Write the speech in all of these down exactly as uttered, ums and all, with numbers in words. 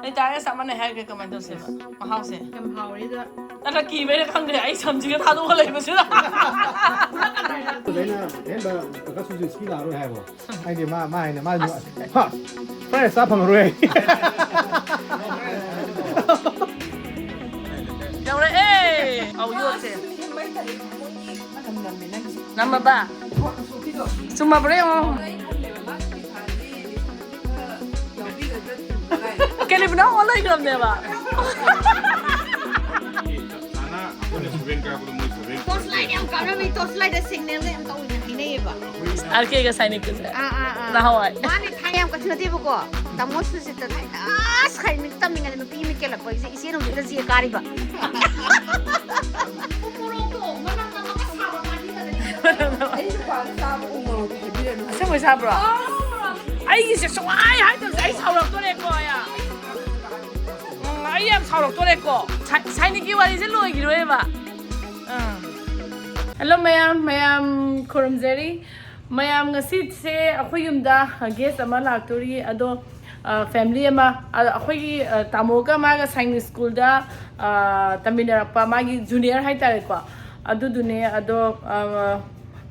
ꯂꯩꯇꯥꯔꯒ ꯆꯞ ꯃꯥꯟꯅꯩ ꯍꯥꯏꯔꯒꯦ, ꯀꯃꯥꯏꯅ ꯇꯧꯁꯦꯕ? ꯃꯍꯥꯎꯁꯦ꯫ ꯌꯥꯝ ꯍꯥꯎꯔꯤꯗ꯫ ꯅꯠꯇ꯭ꯔ ꯀꯤꯕꯩꯅ ꯈꯪꯗ꯭ꯔꯦ, ꯑꯩ ꯁꯝꯁꯤꯒ ꯊꯥꯗꯣꯛꯑ ꯂꯩꯕꯁꯤꯗ꯫ ꯑꯗꯩꯅ ꯑꯍꯦꯟꯕ ꯀꯀꯥ ꯁꯨꯖꯤ ꯁ꯭ꯀꯤ ꯂꯥꯛꯑꯔꯣꯏ ꯍꯥꯏꯕꯣ꯫ ꯍꯥꯏꯗꯤ ꯃꯥ ꯃꯥ ꯍꯥꯏꯅ ꯃꯥ ꯍꯥ ꯐ꯭ꯔꯥꯏꯁ ꯆꯥ ꯐꯪꯉꯔꯣꯏ꯫ ꯌꯧꯔꯛꯑꯦ꯫ ꯑꯧ, ꯌꯣꯠꯁꯦ꯫ ꯅꯝꯃꯕ? ꯆꯨꯝꯃꯕ꯭ꯔꯥ ꯌꯦꯡꯉꯣ꯫ ꯀꯦꯂꯤꯕꯅ ꯑꯣꯟ ꯂꯩꯈ꯭ꯔꯕꯅꯦꯕ꯫ ꯆꯞ ꯆꯥꯅ ꯑꯩꯈꯣꯏꯅ ꯁꯚꯦꯟ ꯀꯥꯔꯛꯄꯗ ꯃꯣꯏ ꯁꯚꯦꯟ ꯇꯣꯔꯆ ꯂꯥꯏꯠ ꯌꯥꯝ ꯀꯥꯟꯅꯕꯤ, ꯇꯣꯔꯆ ꯂꯥꯏꯠꯇ ꯁꯤꯒꯅꯦꯜꯒ ꯌꯥꯝ ꯇꯧꯋꯤꯅ ꯍꯥꯏꯅꯩꯌꯦꯕ꯫ ꯑꯥꯔ ꯀꯦꯒ ꯁꯥꯏꯅꯤꯛꯀꯁꯦ꯫ ꯑꯥ ꯑꯥ ꯑꯥ꯫ ꯅꯍꯥꯟꯋꯥꯏ꯫ ꯃꯥꯅꯦ, ꯊꯥꯏꯅ ꯌꯥꯝ ꯀꯩꯁꯨ ꯅꯠꯇꯦꯕꯀꯣ꯫ ꯇꯥꯃꯣ ꯁꯨꯖꯤꯠꯇ ꯊꯥꯏꯅ ꯑꯁ ꯈꯥꯏꯅꯤꯛ ꯇꯝꯃꯤꯉꯩꯗ ꯅꯨꯄꯤ ꯑꯃ ꯀꯦꯜꯂꯛꯄꯒꯤꯁꯦ ꯏꯆꯦꯅ ꯍꯧꯖꯤꯛꯇ ꯖꯦ ꯀꯥꯔꯤꯕ꯫ ꯎꯃꯣꯔꯣꯛꯇꯣ ꯃꯅꯝ ꯅꯝꯃꯒ ꯁꯥꯕ ꯃꯥꯗꯤ ꯀꯩꯅꯣ꯫ ꯑꯩ ꯅꯨꯄꯥꯗ ꯆꯥꯕ ꯎꯃꯣꯔꯣꯛꯇꯣ ꯍꯥꯏꯕꯤꯔꯅꯨ꯫ ꯑꯁꯦꯡꯕꯩ ꯁꯥꯕ꯭ꯔꯣ? ꯑꯩꯒꯤꯁꯦ ꯁꯨꯡꯍꯥꯏ ꯍꯥꯏꯗꯕꯁꯦ ꯑꯩ ꯁꯥꯎꯔꯛꯇꯣꯔꯦꯀꯣ, ꯑꯌꯥ꯫ ꯎꯝ, ꯑꯩ ꯌꯥꯝ ꯁꯥꯎꯔꯛꯇꯣꯔꯦꯀꯣ꯫ ꯁꯥꯏ-, ꯁꯥꯏꯅꯤꯛꯀꯤ ꯋꯥꯔꯤꯁꯦ ꯂꯣꯏꯈꯤꯔꯣꯏꯕ꯫ ꯑꯥ꯫ ꯍꯜꯂꯣ ꯃꯌꯥꯝ, ꯃꯌꯥꯝ ꯈꯨꯔꯨꯝꯖꯔꯤ꯫ ꯃꯌꯥꯝ ꯉꯁꯤꯁꯦ ꯑꯩꯈꯣꯏ ꯌꯨꯝꯗ ꯒꯦꯁ ꯑꯃ ꯂꯥꯛꯇꯣꯔꯤ, ꯑꯗꯣ, ꯑ, ꯐꯦꯃꯤꯂꯤ ꯑꯃ, ꯑ, ꯑꯩꯈꯣꯏꯒꯤ, ꯑ, ꯇꯥꯃꯣꯒ ꯃꯥꯒ ꯁꯥꯏꯅꯤꯛ ꯁ꯭ꯀꯨꯜꯗ, ꯑ, ꯇꯝꯃꯤꯟꯅꯔꯛꯄ ꯃꯥꯒꯤ ꯖꯨꯅꯤꯌꯔ ꯍꯥꯏꯇꯥꯔꯦꯀꯣ, ꯑꯗꯨꯗꯨꯅꯦ꯫ ꯑꯗꯣ, ꯑ,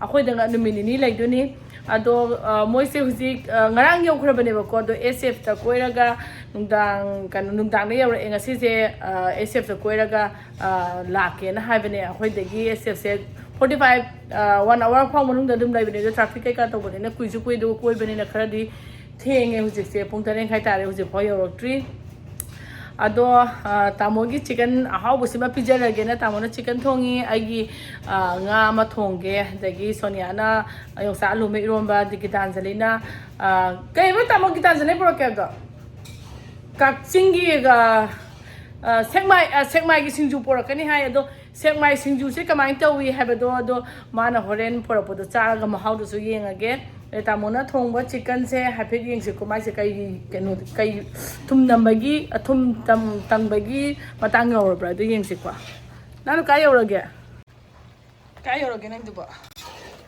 ꯑꯩꯈꯣꯏꯗ ꯉ-, ꯅꯨꯃꯤꯠ ꯅꯤꯅꯤ ꯂꯩꯗꯣꯏꯅꯤ꯫ ꯑꯗꯣ, ꯑ, ꯃꯣꯏꯁꯦ ꯍꯧꯖꯤꯛ, ꯑ, ꯉꯔꯥꯡ ꯌꯧꯈ꯭ꯔꯕꯅꯦꯕꯀꯣ꯫ ꯑꯗꯣ ꯑꯦꯁ ꯑꯦꯐꯇ ꯀꯣꯏꯔꯒ ꯅꯨꯡꯗꯥꯡ, ꯀꯩꯅꯣ, ꯅꯨꯡꯗꯥꯡꯗ ꯌꯧꯔꯛꯑꯦ ꯉꯁꯤꯁꯦ꯫ ꯑ, ꯑꯦꯁ ꯑꯦꯐꯇ ꯀꯣꯏꯔꯒ, ꯑ, ꯂꯥꯛꯀꯦꯅ ꯍꯥꯏꯕꯅꯦ꯫ ꯑꯩꯈꯣꯏꯗꯒꯤ ꯑꯦꯁ ꯑꯦꯐꯁꯦ ꯐꯣꯔꯇꯤ ꯐꯥꯏꯚ, ꯑ, ꯋꯥꯟ ꯑꯋꯥꯔ ꯐꯥꯎ ꯃꯅꯨꯡꯗ ꯑꯗꯨꯝ ꯂꯩꯕꯅꯦ꯫ ꯑꯗꯣ ꯇ꯭ꯔꯥꯐꯤꯛ ꯀꯩꯀꯥ ꯇꯧꯕꯅꯤꯅ ꯀꯨꯏꯁꯨ ꯀꯨꯏ, ꯑꯗꯨꯒ ꯀꯣꯏꯕꯅꯤꯅ ꯈꯔꯗꯤ ꯊꯦꯡꯉꯦ꯫ ꯍꯧꯖꯤꯛꯁꯦ ꯄꯨꯡ ꯇꯔꯦꯠ ꯃꯈꯥꯏ ꯇꯥꯔꯦ, ꯍꯧꯖꯤꯛꯐꯥꯎ ꯌꯧꯔꯛꯇ꯭ꯔꯤ꯫ ꯑꯗꯣ, ꯑ, ꯇꯥꯃꯣꯒꯤ ꯆꯤꯀꯟ ꯑꯍꯥꯎꯕꯁꯤꯃ ꯄꯤꯖꯔꯒꯦꯅ ꯇꯥꯃꯣꯅ ꯆꯤꯀꯟ ꯊꯣꯡꯉꯤ, ꯑꯩꯒꯤ, ꯑ, ꯉꯥ ꯑꯃ ꯊꯣꯡꯒꯦ, ꯑꯗꯒꯤ ꯁꯣꯅꯤꯌꯥꯅ ꯌꯣꯡꯆꯥꯛ ꯑꯂꯨ ꯑꯃ ꯏꯔꯣꯟꯕ, ꯑꯗꯒꯤ ꯒꯤꯇꯥꯟꯖꯂꯤꯅ, ꯑ, ꯀꯩꯕ ꯇꯥꯃꯣ ꯒꯤꯇꯥꯟꯖꯂꯤ ꯄꯨꯔꯛꯀꯦ ꯍꯥꯏꯕꯗꯣ? ꯀꯛꯆꯤꯡꯒꯤ, ꯑ, ꯑ, ꯁꯦꯛꯃꯥꯏ, ꯑ, ꯁꯦꯛꯃꯥꯏꯒꯤ ꯁꯤꯡꯖꯨ ꯄꯨꯔꯛꯀꯅꯤ ꯍꯥꯏ꯫ ꯑꯗꯣ ꯁꯦꯛꯃꯥꯏ ꯁꯤꯡꯖꯨꯁꯦ ꯀꯃꯥꯏꯅ ꯇꯧꯏ ꯍꯥꯏꯕꯗꯣ, ꯑꯗꯣ ꯃꯥꯅ ꯍꯣꯔꯦꯟ ꯄꯨꯔꯛꯄꯗꯣ ꯆꯥꯔꯒ ꯃꯍꯥꯎꯗꯨꯁꯨ ꯌꯦꯡꯉꯒꯦ꯫ ꯑꯗꯩ ꯇꯥꯃꯣꯅ ꯊꯣꯡꯕ ꯆꯤꯛꯀꯟꯁꯦ ꯍꯥꯏꯐꯦꯠ ꯌꯦꯡꯁꯤꯀꯣ, ꯃꯥꯏꯁꯦ ꯀꯩ, ꯀꯩꯅꯣ, ꯀꯩ ꯊꯨꯝ ꯅꯝꯕꯒꯤ, ꯑꯊꯨꯝ ꯇꯝ-, ꯇꯪꯕꯒꯤ ꯃꯇꯥꯡ ꯌꯧꯔꯕ꯭ꯔꯥ? ꯑꯗꯨ ꯌꯦꯡꯁꯤꯀꯣ꯫ ꯅꯪ ꯀꯥꯏ ꯌꯧꯔꯒꯦ? ꯀꯥꯏ ꯌꯧꯔꯒꯦ ꯅꯪꯗꯨꯕꯣ?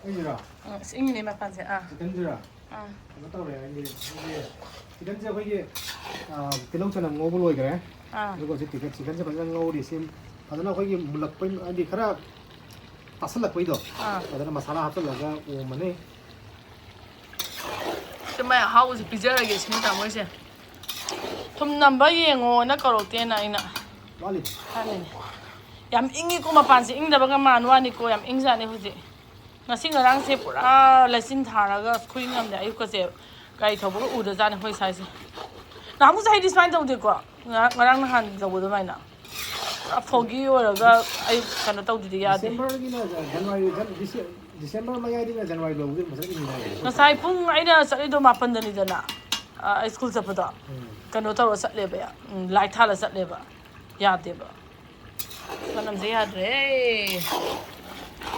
ꯑꯩꯒꯤꯔꯣ? ꯑ, ꯑꯁ, ꯏꯪꯉꯤꯅꯦ ꯃꯄꯥꯟꯁꯦ꯫ ꯑꯥ꯫ ꯆꯤꯛꯀꯟꯁꯤꯔꯣ? ꯑꯥ꯫ ꯀꯩꯅꯣ ꯇꯧꯔꯦ, ꯍꯥꯏꯗꯤ ꯑꯩꯈꯣꯏꯒꯤ ꯆꯤꯛꯀꯟꯁꯦ ꯑꯩꯈꯣꯏꯒꯤ, ꯑ, ꯇꯤꯜꯍꯧ ꯆꯅꯝ ꯉꯧꯕ ꯂꯣꯏꯈ꯭ꯔꯦ꯫ ꯑꯥ꯫ ꯑꯗꯨꯒ ꯍꯧꯖꯤꯛ ꯆꯤꯛꯀꯟ, ꯆꯤꯛꯀꯟꯁꯦ ꯐꯖꯅ ꯉꯧꯔꯤ꯫ ꯁꯤ ꯐꯖꯅ ꯑꯩꯈꯣꯏꯒꯤ ꯃꯨꯜꯂꯛꯄꯩ, ꯍꯥꯏꯗꯤ ꯈꯔ ꯇꯥꯁꯜꯂꯛꯄꯩꯗꯣ, ꯑꯥ꯫ ꯐꯖꯅ ꯃꯁꯥꯂꯥ ꯍꯥꯞꯆꯤꯜꯂꯒ ꯑꯣꯝꯃꯅꯤ꯫ ꯁꯤ ꯃꯥꯏ ꯑꯍꯥꯎꯕꯁꯦ ꯄꯤꯖꯔꯒꯦ ꯁꯤꯅꯤ ꯇꯥꯃꯣ ꯑꯩꯁꯦ꯫ ꯊꯨꯝ ꯅꯝꯕ ꯌꯦꯡꯉꯣꯅ ꯀꯧꯔꯛꯇꯦꯅ ꯑꯩꯅ ꯋꯥꯠꯂꯤ꯫ ꯈꯜꯂꯤꯅꯦ꯫ ꯌꯥꯝ ꯏꯪꯉꯤꯀꯣ, ꯃꯄꯥꯟꯁꯦ ꯏꯪꯗꯕꯒ ꯃꯥꯟꯕ ꯋꯥꯅꯤꯀꯣ, ꯌꯥꯝ ꯏꯪꯖꯥꯠꯅꯤ ꯍꯧꯖꯤꯛ꯫ ꯉꯁꯤ ꯉꯔꯥꯡꯁꯦ ꯄꯨꯔꯥ ꯂꯩꯆꯤꯟ ꯊꯥꯔꯒ ꯈꯨꯏꯪ ꯑꯃꯅꯦ꯫ ꯑꯌꯨꯛꯀꯁꯦ ꯒꯥꯔꯤ ꯊꯧꯕꯒ ꯎꯗꯖꯥꯠꯅꯤ ꯑꯩꯈꯣꯏ ꯁ꯭ꯋꯥꯏꯁꯦ꯫ ꯅꯍꯥꯟꯃꯨꯛ ꯆꯍꯤꯗꯤ ꯁꯨꯃꯥꯏꯅ ꯇꯧꯗꯦꯀꯣ꯫ ꯉꯔꯥꯡ, ꯉꯔꯥꯡ ꯅꯍꯥꯟ ꯇꯧꯕ ꯑꯗꯨꯃꯥꯏꯅ ꯄꯨꯔꯥ foggy ꯑꯣꯏꯔꯒ ꯑꯌꯨꯛ ꯀꯩꯅꯣ ꯇꯧꯗꯗꯤ ꯌꯥꯗꯦ꯫ ꯗꯤꯁꯦꯝꯕꯔꯒꯤꯅ ꯖꯅꯋꯥꯔꯤ, ꯗꯤꯁꯦ-, ꯗꯤꯁꯦꯝꯕꯔ ꯃꯌꯥꯏꯗꯒꯤꯅ ꯖꯅꯋꯥꯔꯤ ꯐꯥꯎꯕꯗꯤ ꯐꯖꯅ ꯏꯪꯉꯤ ꯍꯥꯏꯌꯦ꯫ ꯉꯁꯥꯏ ꯄꯨꯡ ꯑꯩꯅ ꯆꯠꯂꯤꯗꯣ ꯃꯥꯄꯟꯗꯅꯤꯗꯅ, ꯑ, ꯑꯩ ꯁ꯭ꯀꯨꯜ ꯆꯠꯄꯗꯣ ꯎꯝ꯫ ꯀꯩꯅꯣ ꯇꯧꯔ ꯆꯠꯂꯦꯕ, ꯎꯝ, light ꯊꯥꯜꯂ ꯆꯠꯂꯦꯕ꯫ ꯌꯥꯗꯦꯕ꯫ ꯃꯅꯝꯁꯦ ꯌꯥꯗ꯭ꯔꯦ꯫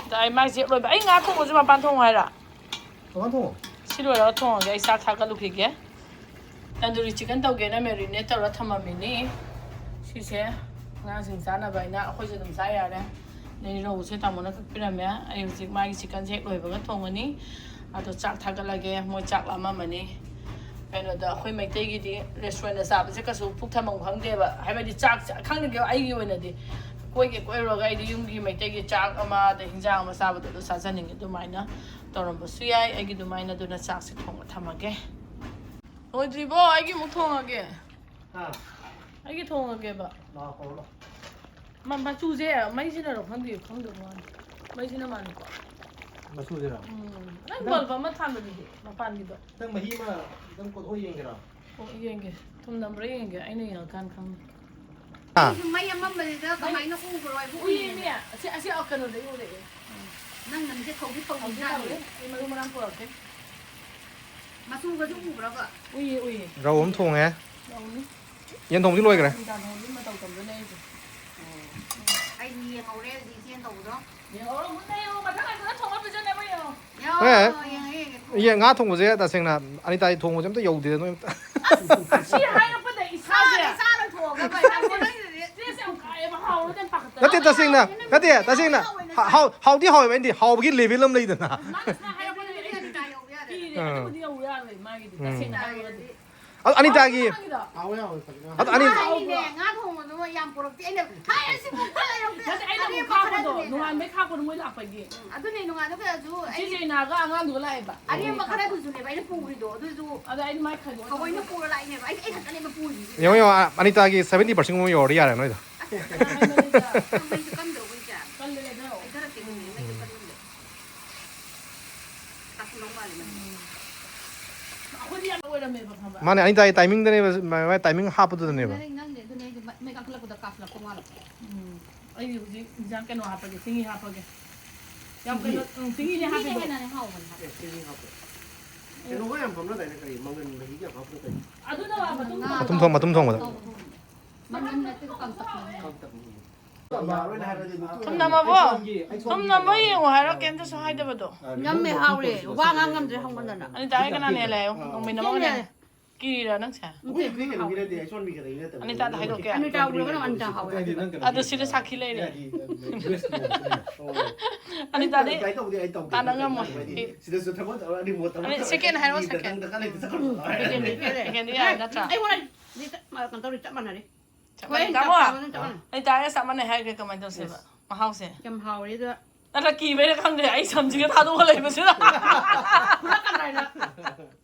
ꯑꯗ ꯑꯩ ꯃꯥꯏꯁꯦ ꯂꯣꯏꯕ꯫ ꯑꯩ ꯉꯥ ꯊꯣꯡꯕꯁꯦ ꯃꯄꯥꯟ ꯊꯣꯡꯉꯨ ꯍꯥꯏꯔ? ꯃꯄꯥꯟ ꯊꯣꯡꯉꯣ꯫ ꯁꯤ ꯂꯣꯏꯔꯒ ꯊꯣꯡꯉꯒꯦ꯫ ꯑꯩ ꯆꯥꯛ ꯊꯥꯒꯠꯂꯨꯈꯤꯒꯦ꯫ ꯇꯟꯗꯨꯔꯤ chicken ꯇꯧꯒꯦꯅ marinate ꯇꯧꯔ ꯊꯝꯃꯝꯃꯤꯅꯤ꯫ ꯁꯤꯁꯦ ꯑꯉꯥꯡꯁꯤꯡ ꯆꯥꯅꯕ ꯍꯥꯏꯅ ꯑꯩꯈꯣꯏꯁꯨ ꯑꯗꯨꯝ ꯆꯥ ꯌꯥꯔꯦ꯫ ꯑꯗꯩ ꯔꯧꯁꯦ ꯇꯥꯃꯣꯅ ꯀꯛꯄꯤꯔꯝꯃꯦ꯫ ꯑꯩ ꯍꯧꯖꯤꯛ ꯃꯥꯒꯤ chicken ꯁꯦ ꯍꯦꯛ ꯂꯣꯏꯕꯒ ꯊꯣꯡꯉꯅꯤ꯫ ꯑꯗꯣ ꯆꯥꯛ ꯊꯥꯒꯠꯂꯒꯦ꯫ ꯃꯣꯏ ꯆꯥꯛ ꯂꯥꯝꯃꯝꯃꯅꯤ꯫ ꯀꯩꯅꯣꯗ ꯑꯩꯈꯣꯏ ꯃꯩꯇꯩꯒꯤꯗꯤ restaurant ꯇ ꯆꯥꯕꯁꯦ ꯀꯩꯁꯨ ꯄꯨꯛ ꯊꯟꯐꯝ ꯈꯪꯗꯦꯕ꯫ ꯍꯥꯏꯕꯗꯤ ꯆꯥꯛ ꯆꯥ-, ꯈꯪꯗꯦ, ꯑꯩꯒꯤ ꯑꯣꯏꯅꯗꯤ ꯀꯣꯏꯒꯦ ꯀꯣꯏꯔꯨꯔꯒ ꯑꯩꯗꯤ ꯌꯨꯝꯒꯤ ꯃꯩꯇꯩꯒꯤ ꯆꯥꯛ ꯑꯃ ꯑꯗꯩ ꯍꯤꯟꯖꯥꯡ ꯑꯃ ꯆꯥꯕꯗꯣ ꯑꯗꯨ ꯆꯥꯖꯅꯤꯡꯉꯦ꯫ ꯑꯗꯨꯃꯥꯏꯅ ꯇꯧꯔꯝꯕꯁꯨ ꯌꯥꯏ꯫ ꯑꯩꯒꯤ ꯑꯗꯨꯃꯥꯏꯅ ꯑꯗꯨꯅ ꯆꯥꯛꯁꯦ ꯊꯣꯡꯉ ꯊꯝꯃꯒꯦ꯫ ꯂꯣꯏꯗ꯭ꯔꯤꯕꯣ? ꯑꯩꯒꯤ ꯑꯃꯨꯛ ꯊꯣꯡꯉꯒꯦ꯫ ꯍꯥ? ꯑꯩꯒꯤ ꯊꯣꯡꯉꯒꯦꯕ꯫ ꯂꯥꯛꯑꯣ, ꯀꯧꯔꯣ ꯂꯥꯛꯑꯣ꯫ ꯃ-, ꯃꯆꯨꯁꯦ ꯃꯩꯁꯤꯅꯔꯣ ꯈꯪꯗꯦ, ꯈꯪꯗꯕ ꯋꯥꯅꯤ꯫ ꯃꯩꯁꯤꯅ ꯃꯥꯜꯂꯤꯀꯣ꯫ ꯃꯆꯨꯁꯤꯔꯣ? ꯎꯝ꯫ ꯅꯪ ꯅꯪ bulb ꯑꯃ ꯊꯥꯟꯕꯗꯨꯗꯤ ꯃꯄꯥꯟꯒꯤꯗꯣ꯫ ꯅꯪ ꯃꯍꯤ ꯑꯃ ꯈꯤꯇꯪ ꯀꯣꯠꯊꯣꯛꯑ ꯌꯦꯡꯒꯦꯔꯣ? ꯑꯣ, ꯌꯦꯡꯒꯦ꯫ ꯊꯨꯝ ꯅꯝꯕ꯭ꯔꯥ ꯌꯦꯡꯒꯦ꯫ ꯑꯩꯅ ꯌꯦꯡꯉꯀꯥꯟꯗ ꯈꯪꯅꯤ꯫ ꯑꯥ꯫ ꯃꯩ ꯑꯃꯝꯕꯁꯤꯗ ꯀꯃꯥꯏꯅ ꯎꯕ꯭ꯔꯣ ꯍꯥꯏꯕ? ꯎꯏꯌꯦꯃꯤ꯫ ꯑꯁꯤ, ꯑꯁꯤ ꯀꯩꯅꯣꯗꯒꯤ ꯎꯔꯛꯑꯦ꯫ ꯅꯪ ꯅꯪꯁꯦ ꯊꯧꯗꯤ ꯍꯧꯖꯤꯛ ꯊꯧꯕꯖꯥꯠꯅꯤ꯫ ꯇꯧꯔꯦ꯫ ꯑꯩ ꯃꯔꯨ ꯃꯔꯥꯡ ꯄꯨꯔꯛꯀꯦ꯫ ꯃꯆꯨꯒꯁꯨ ꯎꯕ꯭ꯔꯕ? ꯎꯏꯌꯦ, ꯎꯏꯌꯦ꯫ ꯔꯧ ꯑꯃ ꯊꯣꯡꯉꯦ꯫ ꯔꯧꯅꯤ꯫ ꯌꯦꯟ ꯊꯣꯡꯕꯗꯤ ꯂꯣꯏꯈ꯭ꯔꯦ꯫ ꯅꯨꯡꯗꯥꯡ ꯊꯣꯡꯕꯗꯤ ꯃꯇꯧ ꯇꯝꯗꯣꯏꯅꯦ ꯑꯩꯁꯦ꯫ ꯑꯩꯗꯤ ꯌꯦꯡꯍꯧꯔꯦ ꯍꯧꯖꯤꯛ ꯏꯆꯦꯅ ꯇꯧꯕꯗꯣ꯫ ꯌꯦꯡꯍꯧꯔꯣ, ꯃꯨꯟꯅ ꯌꯦꯡꯉꯣ, ꯃꯊꯪ ꯑꯩ ꯐꯖꯅ ꯊꯣꯡꯉ ꯄꯤꯖꯅꯦꯕ ꯌꯦꯡꯉꯣ꯫ ꯌꯥꯎ, ꯑꯦ꯫ ꯌꯦꯡꯉꯦ, ꯌꯦꯡꯉꯦ꯫ ꯌꯦꯟ ꯉꯥ ꯊꯣꯡꯕꯁꯦ ꯇꯁꯦꯡꯅ ꯑꯅꯤꯇꯥꯗꯤ ꯊꯣꯡꯕꯁꯦ ꯑꯝꯇ ꯌꯧꯗꯦ ꯅꯣꯏ ꯑꯝꯇ꯫ ꯑꯁꯤ ꯍꯥꯏꯔꯛꯄꯗ ꯏꯁꯥꯁꯦ꯫ ꯆꯥꯔꯦ, ꯆꯥꯔ ꯊꯣꯡꯉꯒ ꯃꯌꯥꯝꯁꯦ꯫ ꯆꯦꯁꯦ ꯌꯥꯝ ꯀꯥꯏꯑꯦꯕ, ꯍꯥꯎꯔꯗꯤ ꯌꯥꯝ ꯄꯥꯈꯠꯇꯅ꯫ ꯅꯠꯇꯦ, ꯇꯁꯦꯡꯅ, ꯅꯠꯇꯦ, ꯇꯁꯦꯡꯅ ꯍꯥ-, ꯍꯥꯎ-, ꯍꯥꯎꯗꯤ ꯍꯥꯎꯋꯦꯕ, ꯑꯩꯗꯤ ꯍꯥꯎꯕꯒꯤ level ꯑꯃ ꯂꯩꯗꯅ꯫ ꯃꯥꯅ ꯁꯨꯃꯥꯏꯅ ꯍꯥꯏꯔꯛꯄꯗ ꯑꯩ ꯑꯗꯨꯗꯤ ꯑꯅꯤꯇꯥ ꯌꯧꯕ ꯌꯥꯗꯦ꯫ ꯀꯤꯔꯦ꯫ ꯑꯥ꯫ ꯑꯗꯨꯕꯨꯗꯤ ꯌꯧ ꯌꯥꯔꯣꯏ ꯃꯥꯒꯤꯗꯤ, ꯎꯝ꯫ ꯇꯁꯦꯡꯅ ꯍꯥꯏꯔꯒꯗꯤ꯫ ꯑꯗꯨ ꯑꯅꯤꯇꯥꯒꯤ, ꯃꯥꯒꯤꯗꯣ꯫ ꯍꯥꯎꯋꯦ, ꯍꯥꯎꯋꯦ, ꯐꯖꯅ ꯍꯥꯎꯋꯦ꯫ ꯑꯗꯨ ꯑꯅꯤ-, ꯑꯩꯅꯦ, ꯉꯥ ꯊꯣꯡꯕꯗꯣ ꯌꯥꯝ ꯄꯨꯔꯛꯇꯦ꯫ ꯑꯩꯅ, "ꯍꯥꯏ, ꯑꯁꯤ ꯄꯨꯔꯛꯇ ꯂꯩꯔꯝꯗꯦ꯫ ꯅꯠꯇꯦ, ꯑꯩꯅ ꯑꯃꯨꯛ ꯑꯔꯦꯝꯕ ꯈꯔ ꯈꯥꯛꯄꯗꯣ, ꯑꯗꯨꯅꯦ꯫ ꯅꯣꯡꯉꯥꯟꯕꯩ ꯈꯥꯛꯄꯗꯣ ꯃꯣꯏ ꯂꯥꯛꯄꯒꯤ꯫ ꯎꯝ, ꯑꯗꯨꯅꯦ, ꯅꯣꯡꯉꯥꯟꯕ ꯀꯌꯥꯁꯨ ꯏꯆꯦ ꯑꯩ ꯖꯩꯅꯥꯒ ꯑꯉꯥꯡꯗꯨꯒ ꯂꯥꯛꯑꯦꯕ꯫ ꯑꯔꯦꯝꯕ ꯈꯔꯗꯨꯁꯨꯅꯦꯕ ꯑꯩꯅ ꯄꯨꯔꯤꯗꯣ, ꯑꯗꯨꯁꯨ ꯑꯗ ꯑꯩꯗꯤ ꯃꯥꯏ ꯈꯥꯏꯗꯣꯛꯑ ꯊꯑꯣꯏꯅ ꯊꯝꯃꯦ꯫ ꯄꯨꯔ ꯂꯥꯛꯏꯅꯦꯕ꯫ ꯑꯩ, ꯑꯩ ꯈꯛꯇꯅꯦꯕ ꯄꯨꯔꯤꯁꯦ꯫ ꯌꯦꯡꯉꯣ, ꯌꯦꯡꯉꯣ, ꯑꯅꯤꯇꯥꯒꯤ seventy percent ꯒꯨꯝꯕ ꯌꯧꯔꯗꯤ ꯌꯥꯔꯦ ꯅꯣꯏꯗꯣ꯫ ꯃꯩꯁꯨ ꯀꯝꯗꯧꯕ ꯏꯆꯦ? ꯀꯜꯂꯦ, ꯂꯩꯊꯔꯛꯑꯣ꯫ ꯂꯩꯊꯔꯛꯀꯦ, ꯑꯗꯨꯅꯦ, ꯃꯩꯁꯨ ꯀꯜꯂꯝꯗꯦ꯫ ꯇꯥꯁꯜꯂꯝ ꯃꯥꯜꯂꯦ ꯃꯩ꯫ ꯑꯩꯈꯣꯏꯗꯤ ꯌꯥꯝ ꯑꯣꯏꯔꯝꯃꯦꯕ, ꯈꯪꯕ꯭ꯔꯥ? ꯃꯥꯅꯦ, ꯑꯅꯤꯇꯥꯒꯤ timing ꯗꯅꯦꯕ, ꯃꯥꯏ, ꯃꯥꯏ timing ꯍꯥꯞꯄꯗꯨꯗꯅꯦꯕ꯫ ꯅꯪ, ꯅꯪꯗꯤ ꯑꯗꯨꯅꯦ ꯑꯩꯗꯤ ꯃꯩ ꯀꯥꯈꯠꯂꯛꯄꯗ ꯀꯥꯞꯁꯤꯜꯂꯛꯄ ꯃꯥꯜꯂꯦ꯫ ꯎꯝ꯫ ꯑꯩꯗꯤ ꯍꯧꯖꯤꯛ ꯏꯟꯖꯥꯡ ꯀꯩꯅꯣ ꯍꯥꯞꯄꯒꯦ, ꯆꯤꯅꯤ ꯍꯥꯞꯄꯒꯦ꯫ ꯌꯥꯝ ꯀꯩꯅꯣ, ꯎꯝ, ꯆꯤꯅꯤꯅꯦ ꯆꯤꯅꯤꯅ ꯍꯥꯞꯄꯤꯗꯣ꯫ ꯍꯦꯟꯅꯅꯦ ꯍꯥꯎꯕꯅꯦ ꯍꯥꯞꯄ꯫ ꯑꯦ, ꯆꯤꯅꯤ ꯍꯥꯞꯄ꯫ ꯀꯩꯅꯣꯒ ꯌꯥꯝ ꯄꯛꯅꯗꯥꯏꯅꯦ, ꯀꯔꯤ, ꯃꯪꯒꯟ ꯃꯍꯤꯒ ꯌꯥꯝ ꯍꯥꯞꯄꯗꯣ ꯀꯔꯤ? ꯑꯗꯨꯅ ꯃꯇꯨꯝ ꯃꯇꯨꯝ ꯊꯣꯡ-, ꯃꯇꯨꯝ ꯊꯣꯡꯕꯗꯣ꯫ ꯃꯪꯒꯟ ꯅꯠꯇꯦ, ꯀꯪꯇꯛꯅꯦ꯫ ꯀꯪꯇꯛꯅꯦ꯫ ꯌꯥꯔꯣꯏꯅ ꯍꯥꯏꯔꯗꯤ ꯃꯇꯨꯝ ꯊꯨꯝ ꯅꯝꯃꯕꯣ? ꯑꯩ ꯁꯣꯝꯒꯤ ꯊꯨꯝ ꯅꯝꯕ ꯌꯦꯡꯉꯣ ꯍꯥꯏꯔꯣ, ꯀꯩꯝꯇꯁꯨ ꯍꯥꯏꯗꯕꯗꯣ꯫ ꯅꯝꯃꯦ, ꯍꯥꯎꯔꯦ꯫ ꯋꯥ ꯉꯥꯡ ꯉꯝꯗ꯭ꯔꯦ ꯍꯧꯃꯟꯗꯅ꯫ ꯑꯅꯤꯇꯥꯒꯤ ꯀꯅꯥꯅ ꯍꯦꯜꯂꯦ ꯍꯥꯏꯌꯣ? ꯅꯣꯡꯃꯩ ꯅꯝꯃꯒꯅꯦ꯫ ꯁꯤꯅꯅꯦ꯫ ꯀꯤꯔꯤꯔꯥ ꯅꯪꯁꯦ? ꯅꯠꯇꯦ, ꯑꯩꯈꯣꯏ ꯀꯩꯅꯣꯒꯤ ꯅꯠꯇꯦ, ꯑꯩ ꯁꯣꯝꯒꯤ ꯀꯩꯅꯣꯒꯤ ꯅꯠꯇꯕ꯫ ꯑꯅꯤꯇꯥꯗ ꯍꯥꯏꯗꯣꯛꯀꯦ꯫ ꯑꯅꯤꯇꯥ ꯎꯔꯒꯅ ꯑꯅꯤꯇꯥ ꯍꯥꯎꯋꯦ꯫ ꯍꯥꯏꯗꯤ ꯅꯪ ꯀꯩꯅꯣ ꯑꯗꯣ ꯁꯤꯗ ꯁꯥꯈꯤ ꯂꯩꯔꯦ꯫ ꯍꯥꯏꯗꯤ, ꯎꯝ, ꯗ꯭ꯔꯦꯁꯀꯤ ꯃꯑꯣꯡꯗ꯫ ꯑꯣ꯫ ꯑꯅꯤꯇꯥꯗꯤ ꯑꯩ ꯇꯧꯗꯦ, ꯑꯩ ꯇꯧꯗꯦ꯫ ꯇꯥꯟꯅ ꯉꯝꯃꯣꯏ꯫ ꯑꯩ ꯁꯤꯗꯁꯨ ꯊꯕꯛ ꯇꯧꯔ ꯑꯅꯤ ꯃꯣꯠ ꯑꯅꯤ ꯇꯧꯔ second ꯍꯥꯏꯔꯣ, ꯇꯧꯔ second꯫ ꯗꯔꯀꯥꯔ ꯂꯩꯇꯦ, ꯆꯠꯈ꯭ꯔꯣ꯫ ꯎꯝ, second ꯗꯤ ꯌꯥꯔꯦ ꯅꯠꯇ꯭ꯔꯥ? ꯑꯩ ꯍꯣꯔꯦꯟ ꯂꯤꯇ-, ꯃ-, ꯀꯩꯅꯣ ꯇꯧꯔꯤ, ꯆꯞ ꯃꯥꯟꯅꯔꯤ꯫ ꯆꯞ ꯍꯣꯔꯦꯟ ꯃꯥꯟꯅꯩ꯫ ꯆꯞ ꯇꯥꯃꯣ, ꯆꯥꯕ ꯅꯠꯇ꯭ꯔꯒꯅ? ꯑꯩ ꯇꯥꯔꯦ, ꯆꯞ ꯃꯥꯟꯅꯩ ꯍꯥꯏꯔꯒꯦ, ꯀꯃꯥꯏꯅ ꯇꯧꯁꯦꯕ? Yes꯫ ꯃꯍꯥꯎꯁꯦ? ꯌꯥꯝ ꯍꯥꯎꯔꯦ ꯑꯗꯣ꯫ ꯅꯠꯇ꯭ꯔ ꯀꯤꯕꯩꯔ ꯈꯪꯗꯦ, ꯑꯩ ꯁꯝꯁꯤꯒ ꯊꯥꯗꯣꯛꯑ ꯂꯩꯕꯁꯤꯗ꯫ ꯐꯨꯔꯛꯀꯗ꯭ꯔꯥ ꯍꯥꯏꯅ꯫